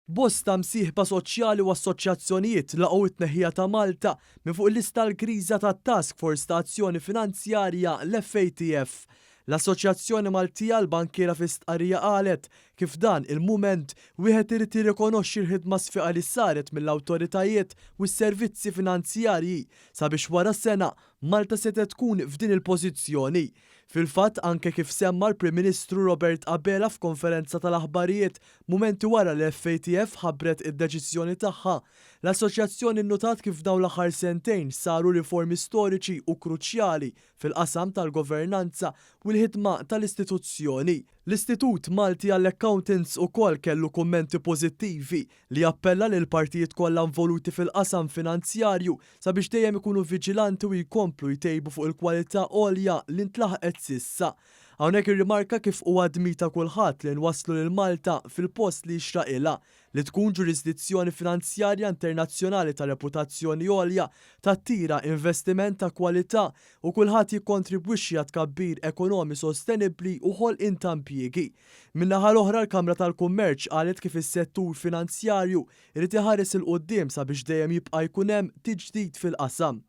Bosta msieħba soċjali u assoċjazzjonijiet laqgħu t-tneħħija ta' Malta minn fuq il-lista l-griża tat-Task Force ta' Azzjoni Finanzjarja, l-FATF. L-Assoċjazzjoni Maltija għall-Bankiera fi stqarrija qalet kif f'dan il-mument wieħed irid jirrikonoxxi l-ħidma sfiqa li saret mill-awtoritajiet u s-servizzi finanzjarji sabiex wara sena Malta setgħet tkun f'din il-pożizzjoni. Fil-fatt anke kif semma l-Prim Ministru Robert Abela f'konferenza tal-aħbarijiet mumenti wara li l-FATF ħabbret id-deċiżjoni tagħha, l-Assoċjazzjoni nnutat kif f'dawn l-aħħar sentejn saru riformi storiċi u kruċjali fil-qasam tal-governanza u l-ħidma tal-istituzzjoni. L-Istitut Malti għall-Accountants ukoll kellu kummenti pożittivi li appella lill-partijiet kollha involuti fil-qasam finanzjarju sabiex dejjem ikunu viġilanti u jkomplu jtejbu fuq il-kwalità għolja li ntlaħqet s'issa. Hawnhekk irrimarka kif huwa dmir ta' kulħadd li nwasslu lil Malta fil-post li jixraqilha, li tkun ġurisdizzjoni finanzjarja internazzjonali ta' reputazzjoni għolja, tattira investiment ta' kwalità u kulħadd jikkontribwixxi għat-tkabbir ekonomi sostenibbli u ħolqien ta' impjiegi. Min-naħa l-oħra l-Kamra tal-Kummerċ qalet kif is-settur finanzjarju jrid iħares 'il quddiem sabiex dejjem jibqa' jkun hemm tiġdid fil-qasam.